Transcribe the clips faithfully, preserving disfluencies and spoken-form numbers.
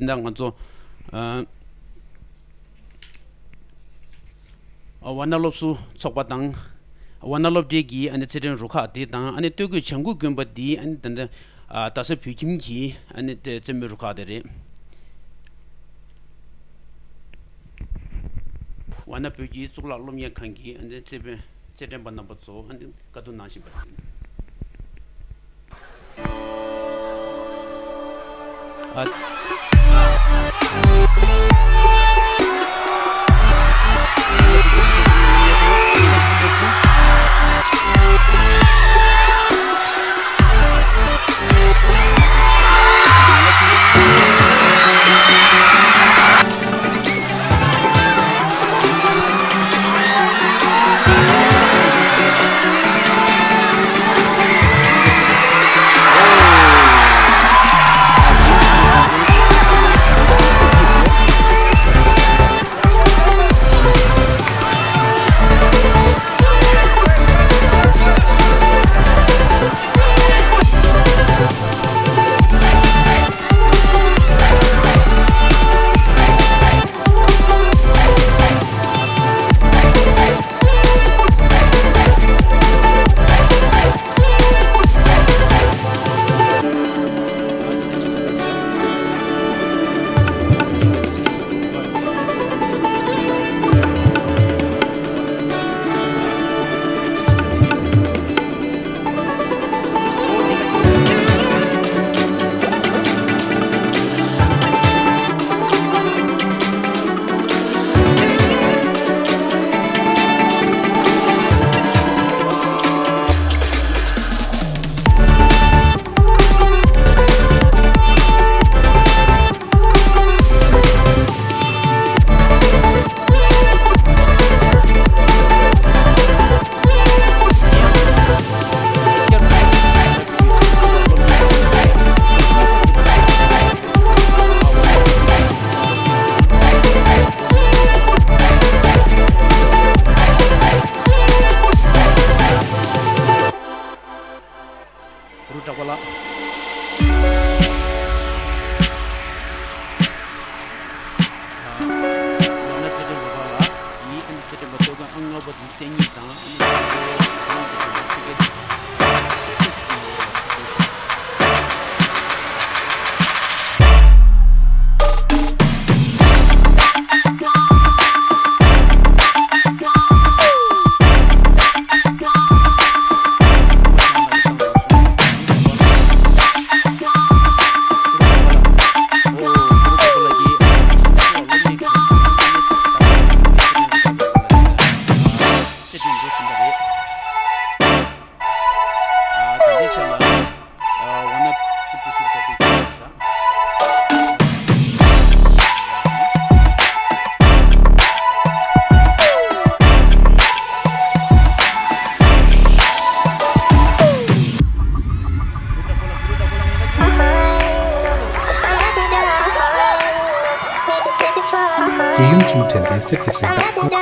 ད་ང་ཚོ་ཨ་ཝཱ་ཎ་སློབ་ཟུར་ཚོགས་པ་དང་། ཝཱ་ཎ་སློབ་གྲྭའི་གི་ཨ་ནི་རྩེད་འགྲན་རུ་ཁག་དེ་དང་། ཨ་ནི་སྟོད་གོས་བྱ་འགུག་གྱོན་པ་དེ་ཨ་ནི་ད་ལྟ་ཨ་རྡ་ས་བོད་ཁྱིམ་གྱི་ཨ་ནི་རྩེད་མོའི་རུ་ཁག་དེ་རེད། ཝཱ་ཎ་བོད་ཀྱི་གཙུག་ལག་སློབ་གཉེར་ཁང་གི་ཨ་ནི་རྩེད་དཔོན་རྩེད་འགྲན་པ་རྣམ་པ་ཚོ་ཨ་ནི་བཀའ་བསྡུར་གནང་བཞིན་པ་རེད། ཨ། རུ་གྲགས་པ་ལགས། ཡང་ན་རྩེད་འགྲན་རུ་ཁག་ལ་ཡིན། ཨ་ནི་རྩེད་འགྲན་པ་སྟོད་གོས་ཨང་ལྔ་པ་དེ་བསྟན་སྙིང་དང་། ཨ་ནི་རྒྱལ་ཡུམ་ཆེན་མོ་དྲན་པའི་གསེར་གྱི་གཟེངས་རྟགས།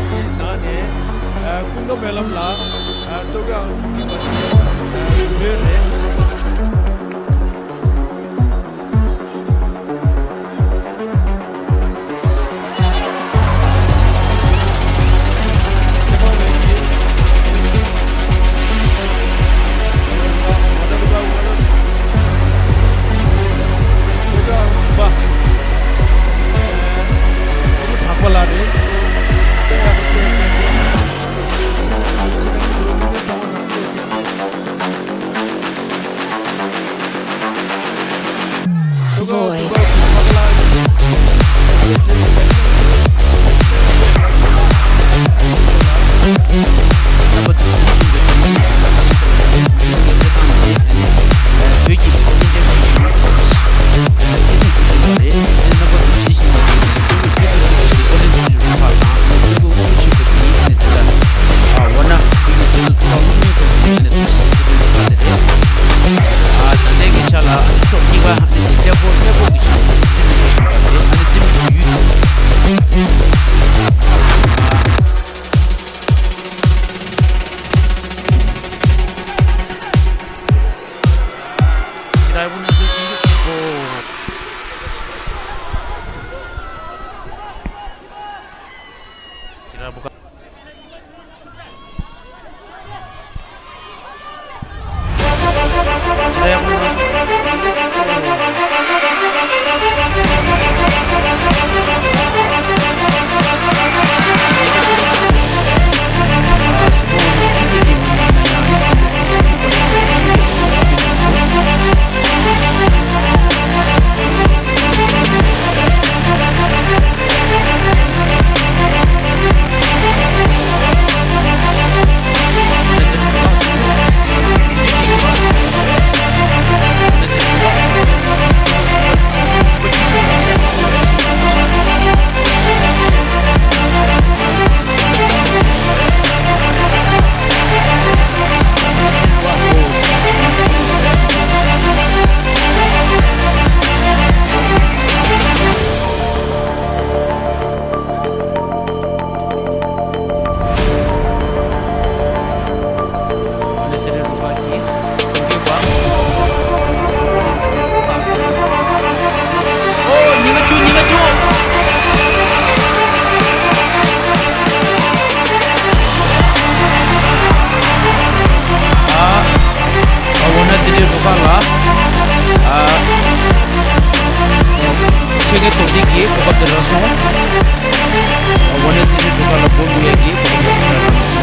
གི་ནང་ནས་ཀུན་དགའ་སྨོན་ལམ་ལ་སྟོད་གོས་ཨང་བཅུ་གཉིས་པ་དེ་ལོས་རེད། ཨ། ཨ། འོ་ན་དེ་འདྲའི་རུ་ཁག་ལ། ཨ། ཆེད་མཁས་དོ་སྡིག་གིས་གོ་སྐབས་དེ་རག་སོང་། འོ་ན་དེ་འདྲའི་རུ་ཁག་ལ་སྒོ་བླུག་ཡས་ཀྱི་གོ་སྐབས་དེ་རག་སོང་།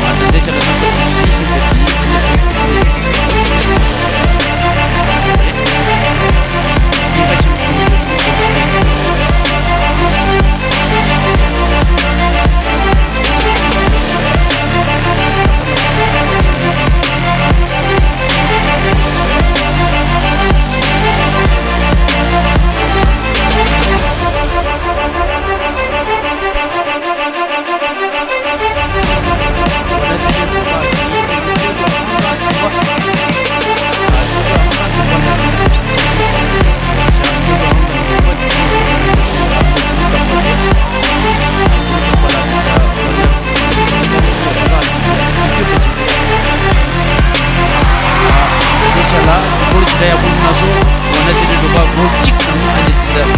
ཨ། ད་ལྟའི་ཆ་ལ་ན་ཚ་དེ་ཤེས་ཤེས་པའི་དེ་ཡིན་པ་ཆེན་པོ་ཞིག་དེའི་ཆ་ལ་སྒོར་ཇི་འདྲ་ཡག་པོ་སླེབས་སོང་། འོ་ན་དེ་འདྲའི་རུ་ཁག་སྒོར་གཅིག་དང་ཨ་ནི་དེ་འདྲ་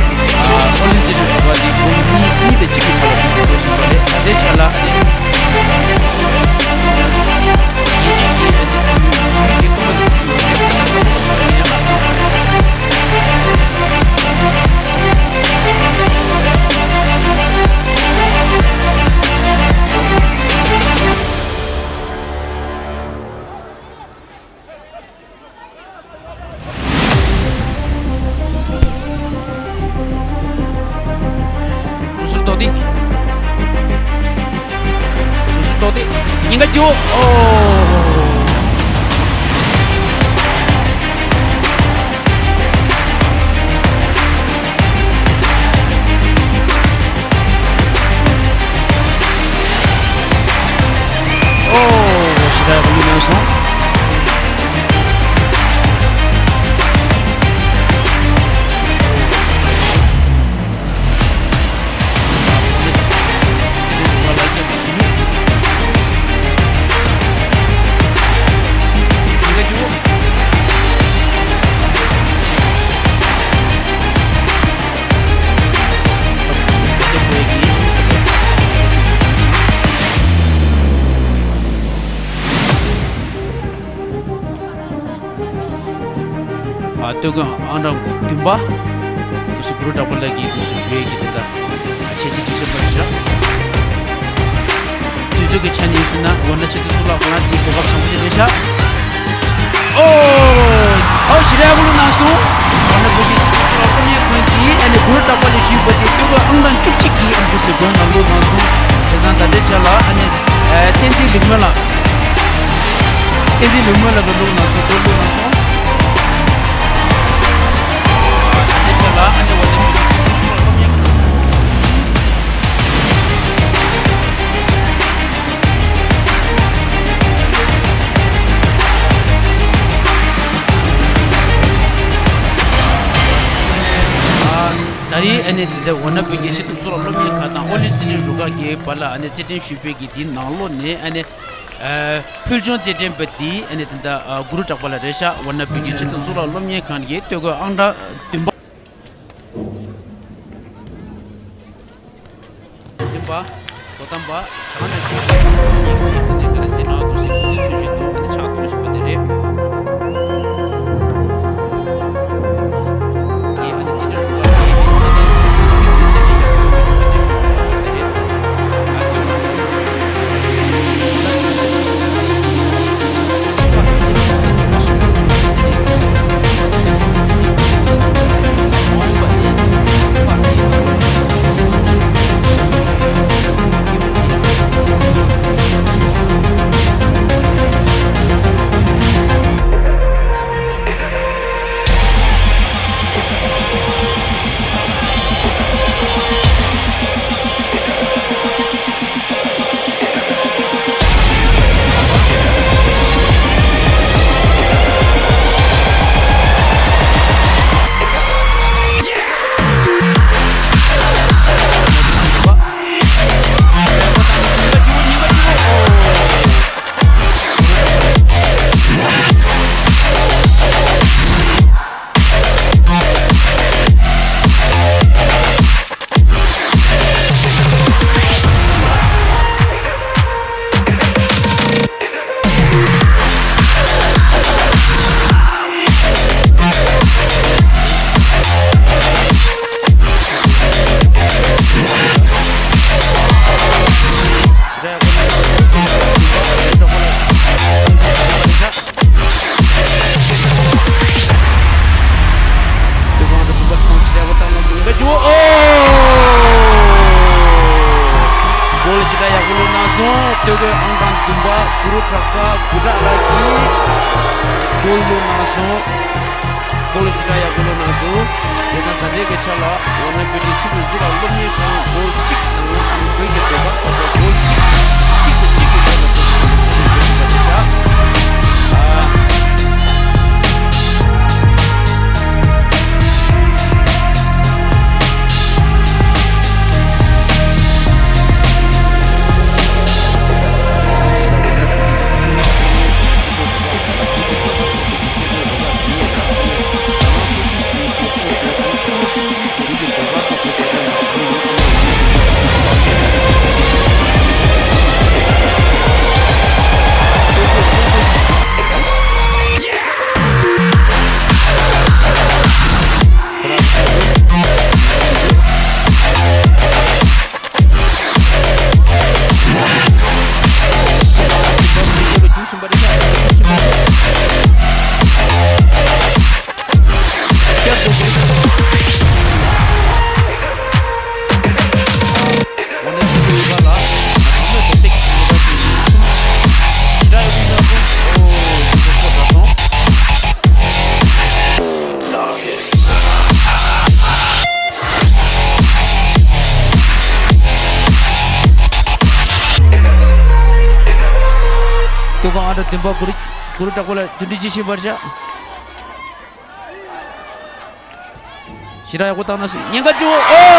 ཨོ་ལིན་དེ་འདྲའི་རུ་ཁག་དེ་སྒོར་གཉིས་གཉིས་དང་གཅིག་གི་ཁ་ལ་དེ་འདྲ་འགྲོ་བཞིན་པ་རེད། ད་ལྟའི་ཆ་ལ་ཨ་ནི། གྲུ་ཟུར་རྡོ་ཏིག་གྲུ་ཟུར་རྡོ་ཏིག་སྙིང་ག་ཅིའོ། ཨོ། ཨོ། ཞེ་དྲག་ཡག་པོ་ཡིན་གནང་སོང་། སྟོད་གོས་ཨང་གྲངས་བདུན་པ། དུ་སུ་གུ་རུ་བྲག་པ་ལགས་ཀྱིས་དུ་སུ་ཞུ་ཡས་ཀྱི་དེ་ལྟར་ཆེད་ཀྱི་དུས་ཚོད་པར་བཞག་དུས་ཚོད་ཀྱི་ཆ་ནས་ཡིན་ཟེར་ན་ཝ་ན་ཆེད་དུ་གཙུག་ལག་ཁང་དེ་གོ་སྐབས་བཟང་པོ་ཞིག་རེད་ཤག་ཨོ། ཨོ་ཞི་ར་ཡ་གུ་ལུ་ནང་སོང་། ཝ་ན་བོད་ཀྱི་སློབ་གཉེར་ཁང་གིས་ཨ་ནི་གུ་རུ་བྲག་པ་ལགས་ཞུས་པ་དེ་སྟོད་གོས་ཨང་གྲངས་བཅུ་གཅིག་གི་ཨམ་སྒྲུང་ཟེར་གོན་ནང་བླུགས་གནང་སོང་། དེ་དང་ད་ལྟའི་ཆ་ལ་ཨ་ནི་བསྟན་འཛིན་ལིག་མོན་ལགས། བསྟན་འཛིན་ལིག་མོན་ལགས་ཀྱིས་བླུགས་གནང་སོང་། སྒོར་བླུགས་གནང་སོང་། ཨ་ནི་ཆ་ལ་ཨ་ནི་ཝ་ན་བོད་ཀྱི་སློབ་གཉེར་ཁང་ད་རེས་ཨ་ནི་དེ་འདྲ་ཝ་ན་བོད་ཀྱི་ཆེད་དུ་གཙུག་ལག་སློབ་གཉེར་ཁང་དང་ཨོ་གླིང་རྩེད་འགྲན་རུ་ཁག་གིས་བར་ལ་ཨ་ནི་རྩེད་འགྲན་ཞུས་པའི་གི་དེའི་ནང་ལོགས་ནས་ཨ་ནི་ཨ་ཕུལ་བྱུང་རྩེད་འགྲན་པ་དེ་ཨ་ནི་དེ་འདྲ་ཨ་གུ་རུ་བྲག་པ་ལགས་རེད་ཤག་ཝ་ན་བོད་ཀྱི་ཆེད་དུ་གཙུག་ལག་སློབ་གཉེར་ཁང་གི་སྟོད་གོས་ཨང་གྲངས་བདུན་པ། བཞི་པ། དོ་དམ་པ། གང་ནས་བྱུང་བའི་སློབ་གཉེར་ཁང་གི་ཚན་རིག་ག་རེ་ཚེ་ནང་དུ་ཞིག་ཏུ་མཚོན་བྱེད་དུ་ཕྱག་ཐོག་བཞི་པ་དེ་རེད། གོལ་ཞིག་ཡག་པོ་བླུགས་གནང་སོང་། སྟོད་གོས་ཨང་གྲངས་བདུན་པ་གུ་རུ་བྲག་པ་བུ་ཕྲུག་ལགས་ཀྱིས་གོལ་བླུགས་གནང་སོང་། གོལ་ཞིག་ཡག་པོ་བླུགས་གནང་སོང་། དེ་དང་ད་ལྟའི་གི་ཆ་ལ་ཝ་ན་བོད་ཀྱི་ཆེད་དུ་གཙུག་ལག་སློབ་གཉེར་ཁང་གོལ་གཅིག་དང་བོད་ཀྱི་ཟློས་གར་ཚོགས་པ་གོལ་གཅིག་གཅིག་དང་གཅིག་གི་བར་ལ་སྟོད་གོས་ཨང་གྲངས་བདུན་པ་གུ་རུ་གུ་རུ་བྲག་པ་ལགས་བདུན་ཁྲི་བཅུ་བཞི་པར་བཞག་ཞེ་དྲག་ཡག་པོ་བཏང་གནང་སོང་། ཉེན་ཁ་བཅུ། ཨོ།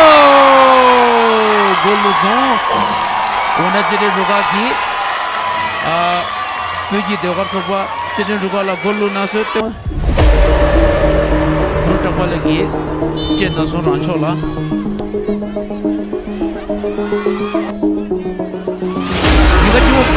གོལ་བླུགས་སོང་། ཝ་ན་རྩེད་འགྲན་རུ་ཁག་གིས་ཨ་བོད་ཀྱི་ཟློས་གར་ཚོགས་པ་རྩེད་འགྲན་རུ་ཁག་ལ་གོལ་བླུགས་གནང་སོང་། གུ་རུ་བྲག་པ་ལགས་ཀྱིས་སྤྲད་གནང་སོང་རང་ཕྱོགས་ལ། ཉེན་ཁ་བཅུ། ཉེན་ཁ་བཅུ།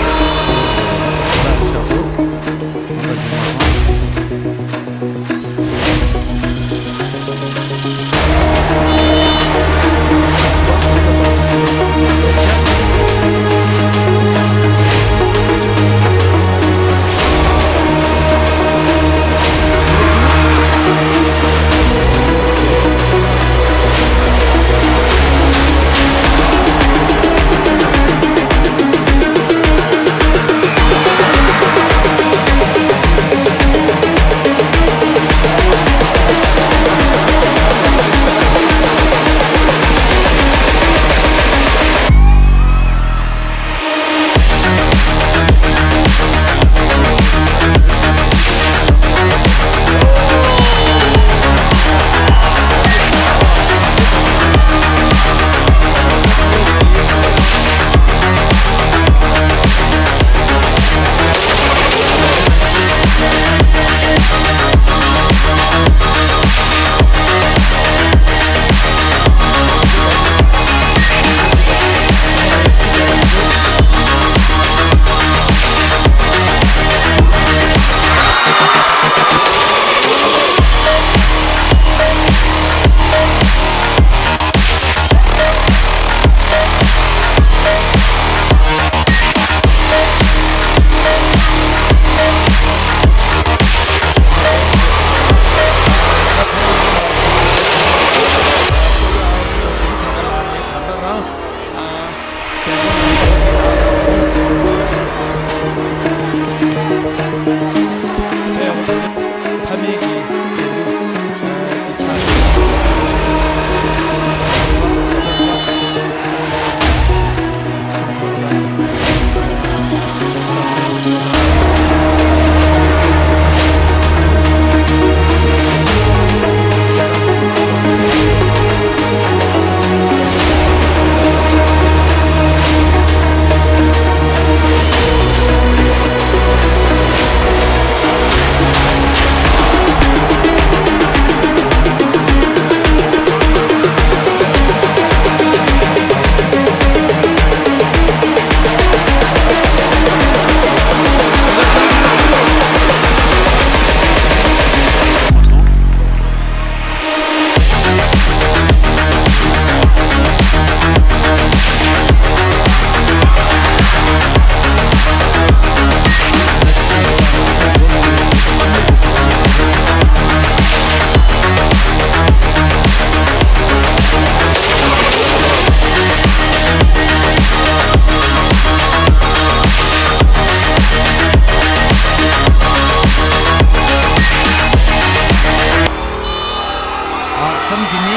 ཨ། མཚམས་འདི་ནི།